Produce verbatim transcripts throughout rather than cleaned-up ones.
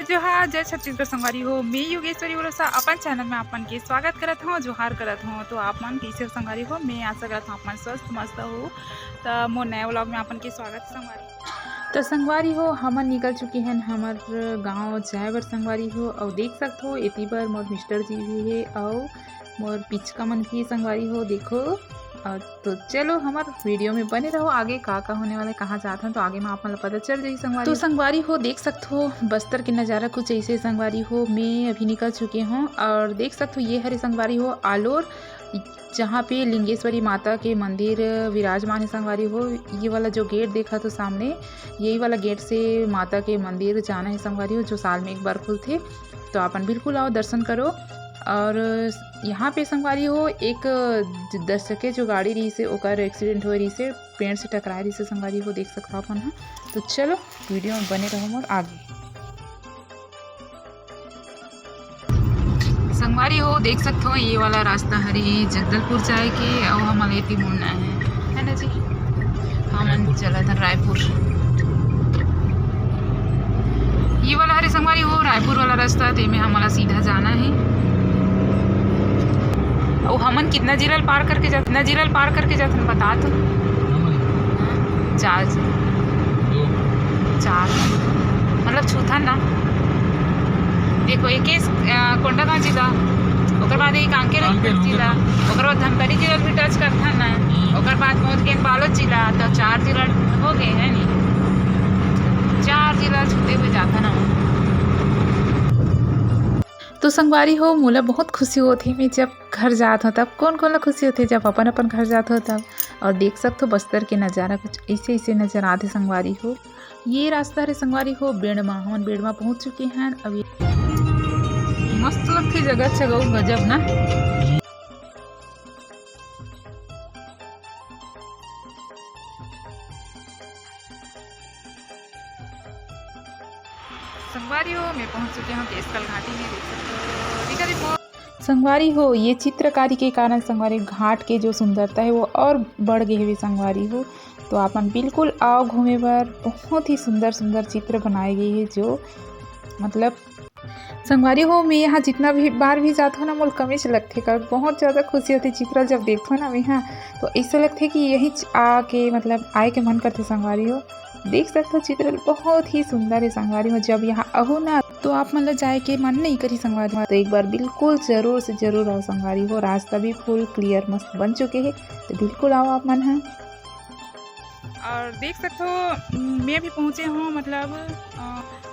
जोहार, जय छत्तीसगढ़ संगवारी हो। मैं योगेश्वरी उड़ीसा अपन चैनल में आप मन के स्वागत करत हूँ, जोहार करत हूँ। तो आप मन कैसे हो संगवारी हो? मैं आशा करत हूँ आप मन स्वस्थ मस्त हो। तो मोर नए व्लॉग में आप मन के स्वागत है संगवारी। तो संगवारी हो, हमन निकल चुके हैं हमर गांव जाए बर संगवारी हो। और देख सकत हो एती बर मोर मिस्टर जी भी है और मोर पिचका मन भी संगवारी हो, देखो। और तो चलो हमर वीडियो में बने रहो, आगे का का होने वाला है, कहाँ जात हन, तो आगे में आप मन ला पता चल जाही संगवारी। तो संगवारी हो, देख सकत हो बस्तर के नज़ारा कुछ ऐसे संगवारी हो। मैं अभी निकल चुके हूँ और देख सकत हो ये हरे संगवारी हो आलोर, जहाँ पे लिंगेश्वरी माता के मंदिर विराजमान है संगवारी हो। ये वाला जो गेट देखत हो सामने, यही वाला गेट से माता के मंदिर जाना है संगवारी हो, जो साल में एक बार खुलथे। तो आप मन बिल्कुल आओ, दर्शन करो। और यहाँ पे संगवारी हो एक दस चक्के जो गाड़ी रहिसे ओकर एक्सीडेंट होए रहिसे, पेड़ से टकराए रहिसे संगवारी हो, देख सकत हो आप मन ह। तो चलो वीडियो में बने रहो मोर आगे। संगवारी हो देख सकत हो ये वाला रास्ता हरे जगदलपुर जाए के, अउ हमन एती मुड़ना है, है ना जी? हमन चलत हन रायपुर। ये वाला हरे संगवारी हो रायपुर वाला रास्ता, तेमे हमन ला सीधा जाना है। अउ हमन कितना जिला ल पार करके जात, कितना जिला ल पार करके जात हन बता तो। चार। चार मतलब छूथन ना। देखो एक कोंडागांव जिला, ओकर बाद ये कांकेर जिला, ओकर बाद धमतरी जिला भी टच करथन ना। ओकर बाद पहुंच गेन बालोद जिला, तो चार जिला हो गए है नी, चार जिला छूते हुए जाथन ना। तो संगवारी हो, मोला बहुत खुशी होथे मैं जब घर जात हो तब। कोन कोन ला खुशी होथे जब अपन अपन घर जात हो तब। और देख सकत हो बस्तर के नजारा कुछ ऐसे ऐसे नजर आथे संगवारी हो। ये रास्ता हरे संगवारी हो बेड़मा, हमन बेड़मा पहुंच चुके हैं। अभी मस्त लगथे जगह छगऊ गजब ना। संगवारी हो, मैं पहुंच चुके हूँ केसकल घाटी में, देख सकते हो। संगवारी हो, ये चित्रकारी के कारण संगवारी घाट के जो सुंदरता है वो और बढ़ गए हुए संगवारी हो। तो आप मन बिल्कुल आओ घूमे बर, बहुत ही सुंदर सुंदर चित्र बनाए गए हैं जो मतलब संगवारी हो, मैं यहाँ जितना भी बार भी जात हो ना, मोल कमेच लगथे कर, बहुत ज़्यादा खुशी होथे चित्र जब देखो ना मैं यहाँ, तो ऐसा लगथे कि यही आके मतलब आए के मन करथे संगवारी हो। देख सकते हो चित्र बहुत ही सुंदर है संगवारी हो। जब यहाँ आहू ना तो आप मन ला जाए के मन नहीं करी संगवारी हो, तो एक बार बिल्कुल जरूर से जरूर आओ संगवारी हो। रास्ता भी फुल क्लियर मस्त बन चुके है, तो बिल्कुल आओ आप मन ह। और देख सकते हो मैं भी पहुँचे हूँ मतलब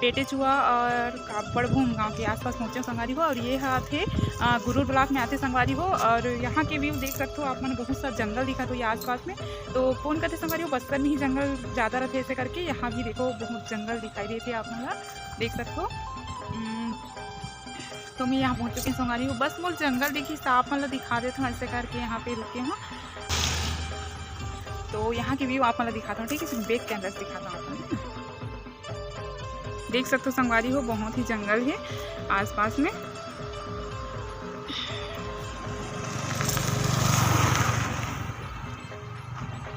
पेटेचुआ और कापड़भूम गांव के आसपास पहुँचे हूँ संगवारी हो। और ये आथे गुरूर ब्लॉक में आथे संगवारी हो। और यहाँ के व्यू देख सकते हो आप मन, बहुत सा जंगल दिखत हो ये आसपास में। तो कौन कहते संगवारी हो, बस्तर में ही जंगल ज़्यादा रहते, ऐसे करके यहाँ भी देखो बहुत जंगल दिखाई देते आप मन ला, देख सकते हो। तो मैं यहाँ पहुँच चुकी हूँ संगवारी हो, बस मोर जंगल दिखी तो आप मन ला दिखा देता हूँ, ऐसे करके यहाँ पे रुके हूँ। तो यहाँ की व्यू आप मन ला दिखाता हूँ, ठीक है, बैक कैमरा से दिखाता हूँ आप मन। देख सकते हो संगवारी हो, बहुत ही जंगल है आसपास में।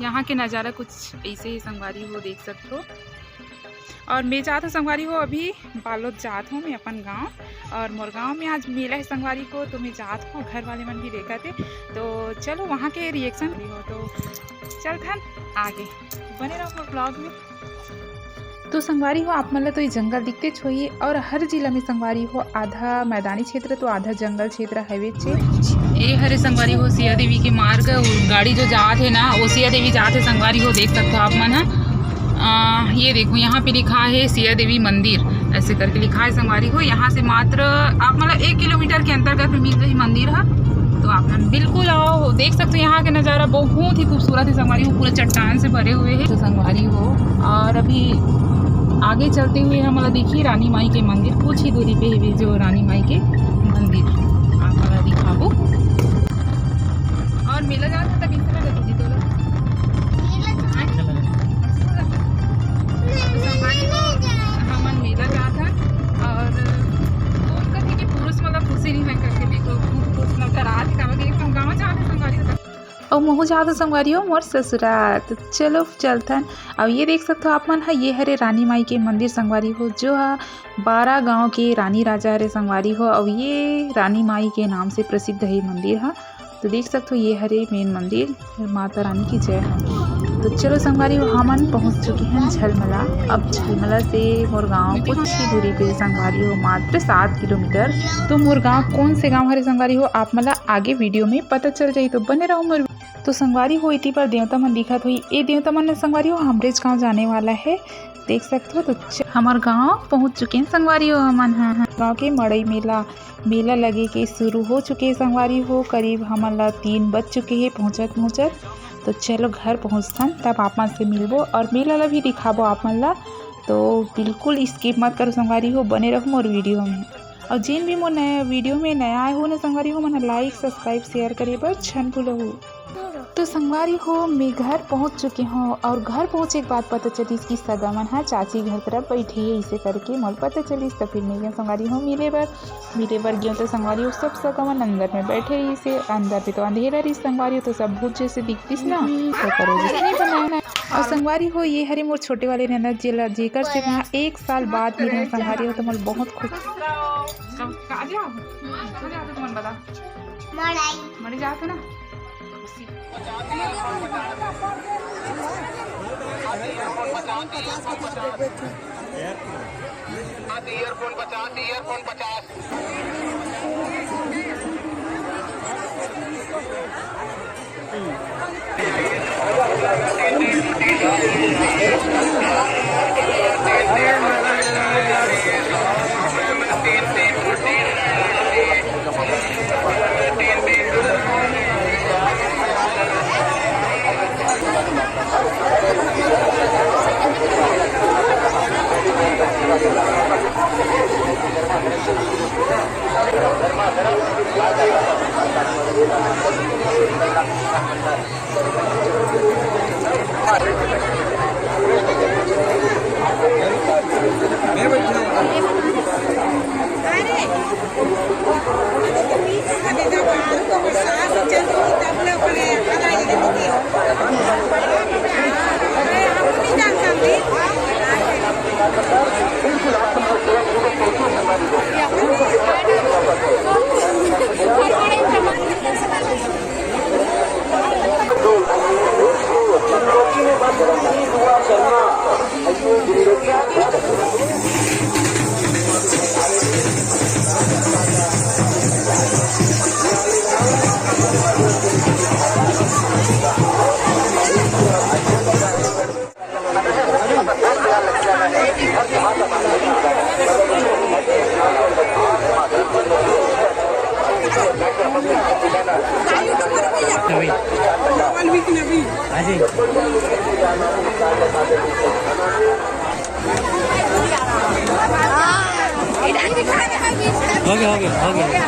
यहाँ के नज़ारा कुछ ऐसे ही संगवारी हो, देख सकते हो। और मैं जात हूँ संगवारी हो, अभी बालोद जात हूँ मैं अपन गांव। और मोर गांव में आज मेला है संगवारी हो, तो मैं जात हूँ, घर वाले मन भी देखत हे। तो चलो वहाँ के रिएक्शन हो, तो चलथन आगे, बने रहो मोर ब्लॉग में। तो संगवारी हो, आप मन ला तो ये जंगल दिखते होही और हर जिला में संगवारी हो आधा मैदानी क्षेत्र तो आधा जंगल क्षेत्र हवे चे। ये हरे संगवारी हो सिया देवी के मार्ग, गाड़ी जो जात है ना वो सिया देवी जात है संगवारी हो, देख सकते हो आप मन ह। ये देखो यहाँ पे लिखा है सिया देवी मंदिर, ऐसे करके लिखा है संगवारी हो। यहाँ से मात्र आप मतलब एक किलोमीटर के अंतर्गत में मिल रही मंदिर है। तो आप मन बिल्कुल आओ, देख सकते हो यहाँ के नज़ारा बहुत ही खूबसूरत है संगवारी हो, पूरा चट्टान से भरे हुए हैं तो संगवारी हो। और अभी आगे चलते हुए हम देखिए रानी माई के मंदिर, कुछ ही दूरी पे ही जो रानी माई के मंदिर आप मन दिखाबो। और मेला जाना था, कैसे लगा तुझे तो? हमन मेला जात हन और कोन कथे कि पुरुष मन ला खुशी नहीं है करके देखो, पुरुष नजर आत हे काबर कि हम गाँव जात हन संगवारी हो। अउ महू जात हो संगवारी हो मोर ससुराल। तो चलो चलथन। अब ये देख सकथो आप मन ह, ये हरे रानी माई के मंदिर संगवारी हो, जो ह बारा गांव के रानी राजा हरे संगवारी हो। अब ये रानी माई के नाम से प्रसिद्ध है मंदिर ह। तो देख सकथो ये हरे मेन मंदिर। माता रानी की जय हो। तो चलो संगवारी हो, हमन पहुंच चुके हैं झलमला। अब झलमला से मोर गांव कुछ ही दूरी पे संगवारी हो, मात्र सात किलोमीटर। तो मोर गांव कौन से गांव हरे संगवारी हो, आप मन ला आगे वीडियो में पता चल जाही, तो बने रहो मोर। तो संगवारी हो, इति पर देवता मन दिखत होही। ए देवता मन संगवारी हो, हमरेच गांव जाने वाला है। देख सकत हो, तो च-, हमर गांव पहुंच चुके हैं संगवारी हो। हमन ह गांव के मड़ई मेला, मेला लगे के शुरू हो चुके हैं संगवारी हो। करीब हमन ला तीन बज चुके हैं पहुंचत पहुंचत। तो चलो घर पहुंचथन, तब आप मन से मिलबो और मेला ला भी दिखाबो आप मन ला। तो बिल्कुल स्किप मत करो संगवारी हो, बने रहो मोर वीडियो में। और जिन भी मोर नया वीडियो में नया आए हो ना संगवारी हो, मन लाइक, सब्सक्राइब, शेयर करे बर झन भूलहू। तो संगवारी हो, मैं घर पहुंच चुके हूँ और घर पहुंचे के बाद पता चलिस कि सगा मन ह चाची घर तरफ बैठे हे, इसे करके मोर पता चलिस। तो फिर मैं गेंव संगवारी हो मिले बर, मिले बर गेंव तो संगवारी हो सब सगा मन अंदर में बैठे रहिस हे। अंदर में तो अंधेरा रहिस संगवारी हो, तो सब भूत जैसे दिखतिस ना, तो करो जैसे नहीं बनाना। और संगवारी हो, ये हरे मोर छोटे वाले ननद, जेला, जेकर से मैं एक साल बाद मिले संगवारी हो, तो मोर बहुत खुश। कहाँ जाओ? कहाँ जाओ तुम बता? मड़ई। मड़ई जाओ तो ना। ईयरफोन पचास, ईयरफोन पचास। नवीन। वाल्मीकि नवीन। हाँ जी। हो गया, हो गया, हो गया।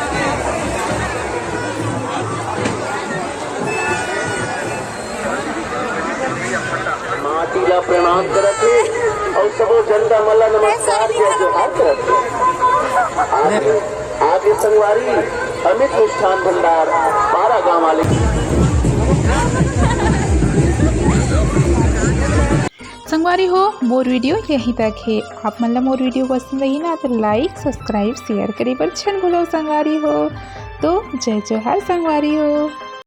माटी ला प्रणाम करत हे अउ सबो जनता मन ला नमस्कार, जय जोहार करत हे। आगे, आगे संगवारी अमित मिष्ठान भंडार, बारा गांव वाले। संगवारी हो, मोर वीडियो यहीं तक हे। आप मन ला मोर वीडियो पसंद आही ना, तो लाइक, सब्सक्राइब, शेयर करे बर झन भूलो संगवारी हो। तो जय जोहार संगवारी हो।